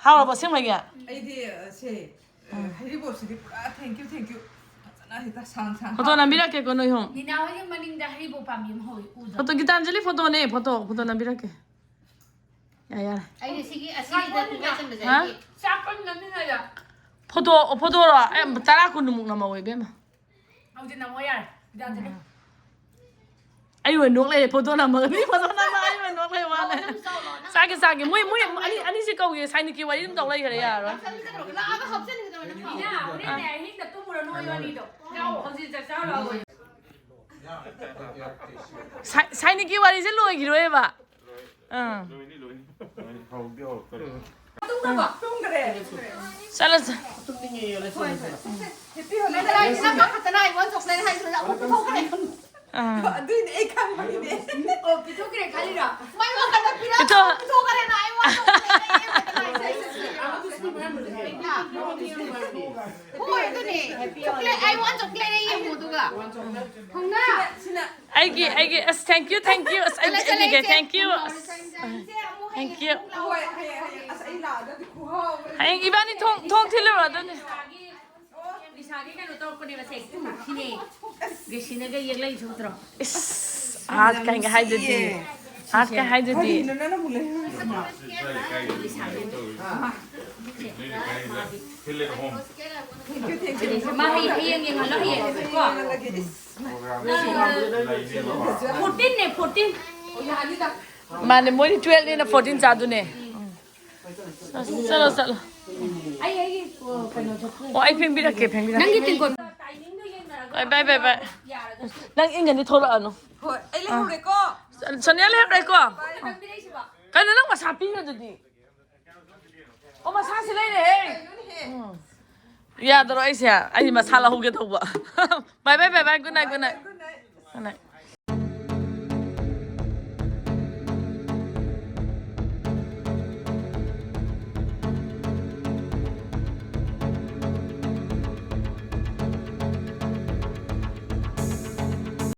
ꯍꯥꯎꯔꯕꯣ ꯑꯁꯦꯡꯕꯒꯤ? ꯑꯩꯗꯤ, ꯑ, ꯁꯦ, ꯑ, ꯎꯝ꯫ ꯍꯩꯔꯤꯕꯣꯞꯁꯤꯗꯤ ꯄꯨꯔꯥ thank you, thank you꯫ ꯐꯖꯅ ꯍꯦꯛꯇ ꯁꯥꯡ ꯁꯥꯡ ꯐꯣꯇꯣ ꯍꯥꯞꯄꯒ꯫ ꯅꯝꯕꯤꯔꯛꯀꯦꯀꯣ ꯅꯣꯏ ꯑꯍꯨꯝ꯫ ꯅꯤꯅꯥ ꯍꯣꯏꯒꯤ ꯃꯅꯤꯡꯗ ꯍꯩꯔꯤꯕꯣꯞ ꯄꯥꯝꯕꯤ ꯑꯃ ꯍꯧꯋꯤ, ꯎꯗ꯭ꯔꯣ? ꯐꯣꯇꯣ, ꯒꯤꯇꯥꯟꯖꯂꯤ ꯐꯣꯇꯣꯅꯦ, ꯐꯣꯇꯣ, ꯐꯣꯇꯣ ꯅꯝꯕꯤꯔꯛꯀꯦ꯫ ꯌꯥꯔꯦ, ꯌꯥꯔꯦ꯫ ꯑꯩꯅ ꯁꯤꯒꯤ ꯑꯁꯤꯒꯤꯗ ꯈꯣꯡꯀꯥꯏ ꯆꯟꯕꯁꯦ ꯍꯥ? ꯑꯩꯒꯤ ꯆꯥꯛ ꯀꯟꯅ ꯅꯝꯃꯤꯉꯩꯗ꯫ ꯐꯣꯇꯣ, ꯐꯣꯇꯣꯔꯣ? ꯑꯩ ꯇꯔꯥ ꯀꯨꯟꯃꯨꯛ ꯅꯝꯍꯧꯋꯦ, ꯏꯕꯦꯝꯃ꯫ ꯍꯧꯖꯤꯛ ꯅꯝꯃꯣ ꯌꯥꯔꯦ꯫ ꯒꯤꯇꯥꯟꯖꯂꯤ꯫ ꯑꯩ ꯑꯣꯏꯅ ꯅꯣꯛ ꯂꯩꯔꯦ, ꯐꯣꯇꯣ ꯅꯝꯃꯒ꯫ ꯃꯤ ꯐꯣꯇꯣ ꯅꯝꯃꯒ ꯑꯩ ꯑꯣꯏꯅ ꯅꯣꯛ ꯂꯩ ꯋꯥꯅꯦ꯫ ꯆꯥꯎ, ꯂꯥꯎ, ꯅꯪ ꯆꯥꯒꯦ, ꯆꯥꯒꯦ꯫ ꯃꯣꯏ, ꯃꯣꯏ ꯑꯅꯤ, ꯑꯅꯤꯁꯦ ꯀꯧꯒꯦ꯫ ꯁꯥꯏꯅꯤꯛꯀꯤ ꯋꯥꯔꯤ ꯑꯗꯨꯝ ꯇꯧ ꯂꯩꯈ꯭ꯔꯦ, ꯌꯥꯔꯣꯏ꯫ ꯂꯥꯛꯑꯒ ꯍꯥꯞꯆꯤꯟꯒꯗꯕꯅꯦ꯫ ꯏꯅꯥ, ꯍꯣꯔꯦꯟꯅꯦ ꯑꯥ꯫ ꯑꯍꯤꯡꯗ ꯇꯨꯝꯃꯨꯔꯅꯨ ꯃꯣꯏ ꯑꯅꯤꯗꯣ꯫ ꯂꯥꯛꯑꯣ, ꯍꯧꯖꯤꯛ ꯆꯥꯛ ꯆꯥꯔꯨ ꯂꯥꯛꯑꯣ꯫ ꯁꯥꯏ-, ꯁꯥꯏꯅꯤꯛꯀꯤ ꯋꯥꯔꯤꯁꯦ ꯂꯣꯏꯈꯤꯔꯣꯏꯕ꯫ ꯑꯥ꯫ ꯂꯣꯏꯅꯤ, ꯂꯣꯏꯅꯤ꯫ ꯂꯣꯏꯅꯤ꯫ ꯍꯧꯗꯤ ꯍꯧꯔꯛꯇꯣꯔꯦ꯫ ꯇꯨꯝꯈ꯭ꯔꯕꯣ? ꯇꯨꯝꯈ꯭ꯔꯦ꯫ ꯆꯠꯂꯁꯤ꯫ ꯍꯣꯏ, ꯍꯣꯏ꯫ ꯍꯤꯞꯄꯤꯌꯣ, ꯅꯪ ꯅꯪ ꯈꯛꯇꯅ ꯑꯩꯉꯣꯟꯗ ꯆꯣꯀ꯭ꯂꯦꯠ ꯍꯥꯏꯗꯨꯅ ꯑꯃꯨꯛ ꯄꯤꯊꯣꯛꯈ꯭ꯔꯦ꯫ ꯑꯥ꯫ ꯑꯗꯨꯏꯅꯦ ꯑꯩ ꯈꯪꯕꯒꯤꯅꯦ꯫ ꯑꯣ, ꯄꯤꯊꯣꯛꯈ꯭ꯔꯦ ꯈꯜꯂꯤꯔꯣ? ꯃꯩ ꯋꯥꯈꯜꯗ ꯄꯤꯔꯝꯃꯣ, ꯄꯤꯊꯣꯛ- ꯄꯤꯊꯣꯛꯈ꯭ꯔꯦꯅ ꯑꯩ ꯋꯥ ꯆꯣꯀ꯭ꯂꯦꯠ ꯂꯩꯌꯦ꯫ ꯍꯣꯏ, ꯑꯗꯨꯅꯦ꯫ ꯆꯣꯀ꯭ꯂꯦꯠ, ꯑꯩ ꯋꯥ ꯆꯣꯀ꯭ꯂꯦꯠ ꯂꯩꯌꯦ, ꯌꯦꯡꯉꯣ ꯑꯗꯨꯒ꯫ ꯍꯧꯅ꯫ ꯑꯩꯒꯤ, ꯑꯩꯒꯤ, ꯑꯁ, thank you, thank you, ꯑꯁ, ꯑꯩ, ꯆꯠꯂꯦ, ꯆꯠꯂꯦ, ꯑꯩꯒꯤ, ꯏꯆꯦ꯫ Thank you, ꯑꯁ, ꯏꯆꯦ, ꯑꯃꯨꯛ ꯍꯌꯦꯡ thank you꯫ ꯑꯃꯨꯛ ꯂꯥꯛꯑꯣ꯫ ꯍꯣꯏ, ꯍꯌꯦꯡ, ꯍꯌꯦꯡ꯫ ꯑꯁ, ꯑꯩ ꯂꯥꯛꯑꯒꯗꯤ ꯈꯨꯍꯥꯎ ꯑꯃ꯫ ꯑꯩ ꯏꯕꯥꯅꯤ ꯊꯣꯡ ꯊꯣꯡ ꯊꯤꯜꯂꯨꯔꯣ ꯑꯗꯨꯅꯦ꯫ ꯏꯁꯥꯒꯤ ꯀꯩꯅꯣ ꯇꯧꯔꯛꯄꯅꯦꯕ ꯁꯦ꯫ ꯁꯤꯅꯦ꯫ ꯒ꯭ꯔꯦꯁꯤꯅꯒ ꯌꯦꯛꯂꯛꯏꯁꯦ ꯎꯗ꯭ꯔꯣ? ꯏꯁ, ꯑꯥꯔꯠ ꯀꯥꯏꯅꯒ ꯍꯥꯏꯗꯨꯗꯤ꯫ ꯑꯥꯔꯠ ꯀꯥꯏ ꯍꯥꯏꯗꯨꯗꯤ꯫ ꯀꯔꯤꯅꯣ ꯅꯪꯅ ꯑꯃꯨꯛ ꯂꯩꯔꯝꯃꯤꯁꯤꯅ? ꯃꯥ ꯍꯌꯦꯡ ꯍꯌꯦꯡ ꯌꯦꯡꯍꯜꯂꯣ ꯍꯌꯦꯡ ꯀꯣ꯫ ꯐꯣꯔꯇꯤꯟꯅꯦ ꯐꯣꯔꯇꯤꯟ꯫ ꯃꯥꯅꯦ ꯃꯣꯏꯗꯤ ꯇꯨꯌꯦꯜꯞꯅꯤꯅ ꯐꯣꯔꯇꯤꯟ ꯆꯥꯗꯨꯅꯦ꯫ ꯆꯠꯂꯣ ꯆꯠꯂꯣ꯫ ꯑꯩ ꯑꯩꯒꯤ ꯀꯩꯅꯣ꯫ ꯑꯣ ꯑꯩ ꯐꯦꯡꯕꯤꯔꯛꯀꯦ ꯐꯦꯡꯕꯤꯔꯛꯀꯦ꯫ ꯅꯪꯒꯤ ꯇꯦꯡꯀꯣꯠ꯫ ꯕꯥꯏ ꯕꯥꯏ ꯕꯥꯏ꯫ ꯅꯪ ꯏꯪꯒꯅꯤ ꯊꯣꯛꯂꯛꯑꯅꯨ꯫ ꯍꯣꯏ ꯑꯩ ꯂꯩꯍꯧꯔꯦꯀꯣ꯫ ꯁꯣꯅꯤꯌꯥ ꯂꯩꯍꯧꯔꯦꯀꯣ꯫ ꯀꯩꯅꯣ ꯅꯪ ꯃꯁꯥ ꯄꯤꯈ꯭ꯔꯗꯨꯗꯤ꯫ ꯑꯣ ꯃꯁꯥꯁꯤ ꯂꯩꯔꯦꯍꯦ꯫ ꯎꯝ꯫ ꯌꯥꯗꯔꯣ ꯑꯩꯁꯦ ꯑꯩ ꯃꯁꯥ ꯂꯧꯍꯧꯒꯦ ꯇꯧꯕ꯫ Bye bye bye bye good night good night. Good night.